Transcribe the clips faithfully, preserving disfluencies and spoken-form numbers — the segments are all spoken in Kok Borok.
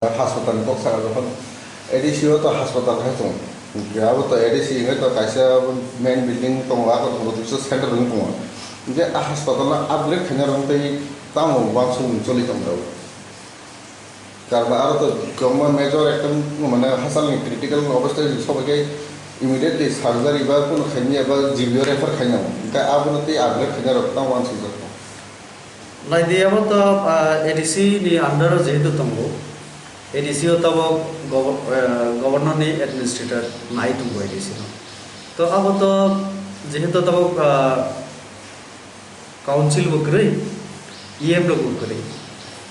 Haspatal ni kok saka jokhon A D C o to haspatal hai tongo. Hwnkhe abo to A D C hwnkhe to kaisa main building tongo, abo to North East center wng tongo. Hwnkhe a haspatal no upgrade khaina rwng tei tamo uansuk choli tong rw. Karba aro to kwbangma major ekdom mane hachal ni critical obostha sobai khe immediately surgery ba kunu khaini ba G B o refer khaina. Hwnkhe abono tei upgrade khaina rok tamo uansuk jak. Naidi abo to, ah, A D C ni under o jehetu tongo, A D C o tabok gobo-, eh, governor ni administrator nai tongo A D C no. To abo to jehetu tabok, ah, council bo kwrwi, E M rok bo kwrwi.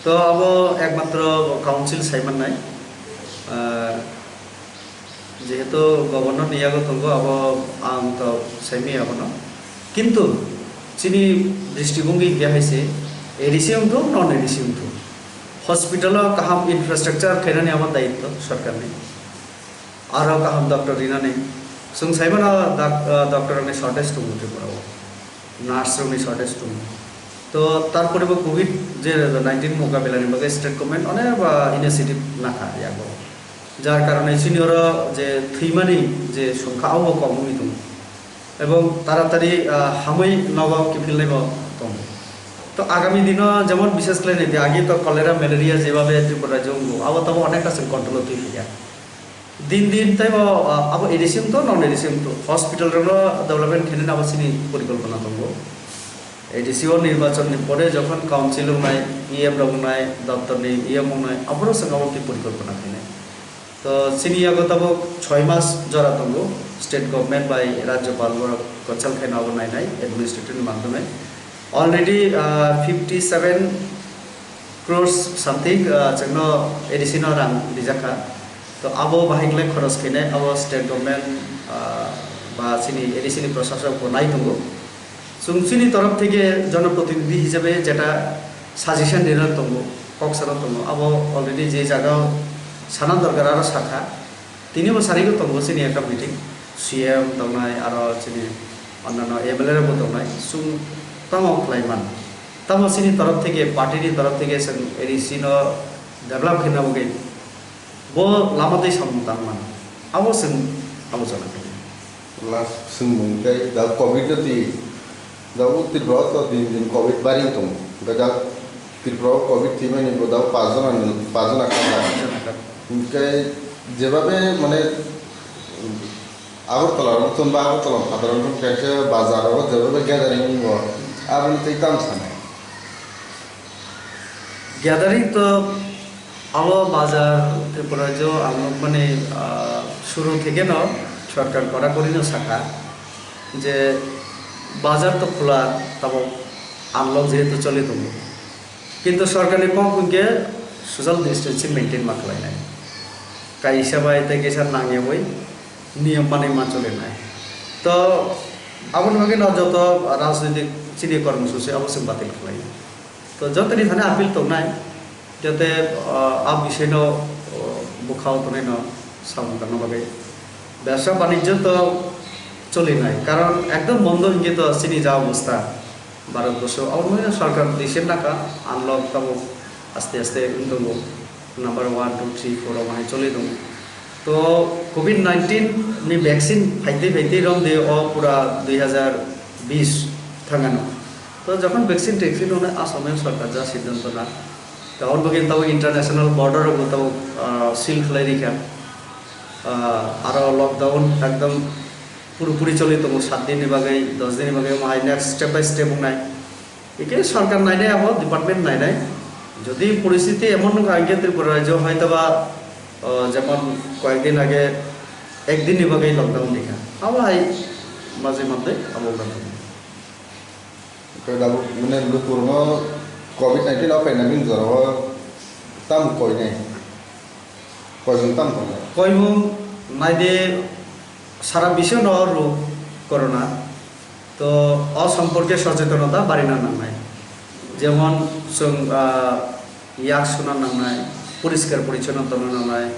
To abo ekmatro council sai mannai. Ah, Jehetu governor ni yago tongo, abo ang to saimaya abono. Kintu chini dristibongwi hinkhe hai se A D C wngthung, non A D C wngthung, hospital o kaham infrastructure khainani abo daitto sorkarni. Aro kaham doctor rinani. Chwng saimano dak-, ah, doctor rokni shortage tongo Tripura o. Nurse rokni shortage tongo. To tarpore bo covid je nineteen mokabela ni bagwi state government onek ba initiative nakha yago. Jar karone chini oro je thwimani je songkha abo kok wngwi tongo. Ebong taratari, ah, hamwi nogo kiphilnai bo tongo. To agami dino jemon bishes khlai nai di agi to cholera, malaria jebabe Tripura rajyo wngo abo tabo onekta chwng control o twi phaiya. Din din tei bo, ah, abo A D C wngto, non A D C wngto. Hospital rokno development khainani abo chini porikolpona tongo. A D C o nirbachon ni pore jokhon council wngnai, E M rok wngnai, doptor ni E M wngnai, aphuru chwng abo twi porikolpona khainai. To chini yago tabuk choi mas jora tongo. State government bai rajyopal borok consult khaina abo nainai, administrative ni madhyome. Already, ah, fifty seven crores something, ah, chwngno A D C no rang rijak kha. To abo bahai khlai khoros khainai abo state government, ah, ba chini A D C ni prosasok bo nai tongo. Chwng chini torof theke jonoprotinidhi hisabe jeta suggestion rina tongo, kok sana tongo. Abo already je jaga sana dorkar aro sakha. Tini bo sarigo tongo chini ekta meeting, C M tongnai, aro chini onno M L A rok bo tongnai, chwng tamo khlai man. Tamo chini torof theke, party ni torof theke chwng A D C no develop khaina bagwi bo lama twi samung tang man. Abo chwng abo jana khe. Last swngmung khe da covid no twi, da o Tripura o to din din covid bari tongo. Hwnkhe da Tripura o covid thwimani bo da pas jona ni, pas jona kha. Hwnkhe jebabe mane Agartala rok thun ba Agartala phataro thun kaisa bazar o jebabe gathering wngo, aboni twi tamo sanai. Gathering to abo bazar Tripura rajyo ang nukmani, ah, suru theke no sorkar korakori no sakha je bazar to khula, tabuk unlock jehetu choli tongo. Kintu sorkarni kok hwnkhe social distancing maintain ma khlainai. Kaisa bai tei kaisa nangyawi niyom manwi ma cholinai. To aboni bagwi no joto rajnitik chini kormosuchi abo chwng batil khlai. To jotoni thani appeal tongnai, jate, ah, a bisino, oh, bwkhao tongnai no samung tangna bagwi. Bebsa banijjo to cholinai, karon ekdom bondo hinkhe to chini ja obostha. Bharat borso, abo no sorkar decision naka, unlock tamo aste aste wng tongo, number one, two, three, four o hai choli tongo. To covid nineteen ni vaccine phaitwi phaitwi romdi o pura dui hazar bis thangano. To jokhon vaccine taccine hwnwi Assam o sorkar ja siddhanto na, to aboni bagwi tamo international border rokbo tamo, ah, seal khlai rikha. Ah, aro lockdown ekdom purupuri choli tongo, sat din ni bagwi, dos din ni bagwi, omo hai next step by step wngnai. Hingke sorkar nainai abo, department nainai. Jodi poristiti emon wngkha hingke Tripura rajyo hoitoba, ah, jemon koyek din age ek din ni bagwi lockdown dikha. Abo hai majwi mantwi abo wngkha. Khe tabuk mane lukurokno covid nineteen o paina bini jorao tamo koinai? Koimung tamo tongo? Koimung naide sara bisio no rog corona. To o somporke sochetonota barina nangnai. Jemon chwng, ah, yak suna nangnai, poriskar porichonno tongna nangnai,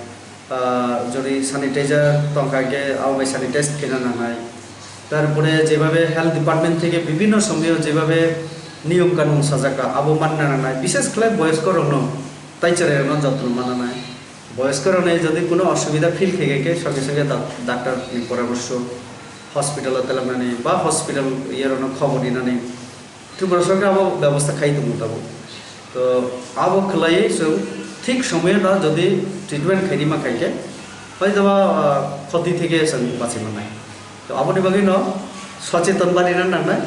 ah, jodi sanitizer tongkha khe abo bai sanitize khaina nangnai. Tarpore jebabe health department theke bibhinno somoyo jebabe niyom kanun sajak kha, abo manna nangnai. Bishes khlai boyosko rokno, tai cherai rokno jotno manna nangnai. Boyoskorokni jodi kuno osubida feel khaikha khe soge soge dak-, daktarni poramorso, hospital-o telangnani ba hospital iyerono khobor rinani Tripura sorkar abo bebosta khai tongo tabuk. To abo khwlaiwi chwng thik somoyano jodi treatment khairima khaikhe hoitoba, ah, khoti theke chwng bachimannai. To aboni bagwino socheton barina nangnai,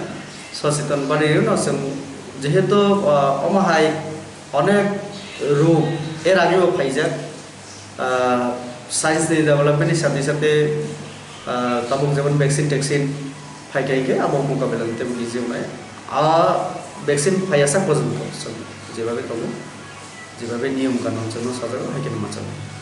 socheton barino chwng jehetu, ah, omo hai onek rog er agebo phaijak, ah, science ni development ni sathe sathe, ah, tabuk jemon vaccine taccine phai khai khe abo mokabela ni tei easy wngnai. A vaccine phaiya sak porjonto chwng jebabe tongo, jebabe niyom kanun chwngno sajago hai kheno manjakgo.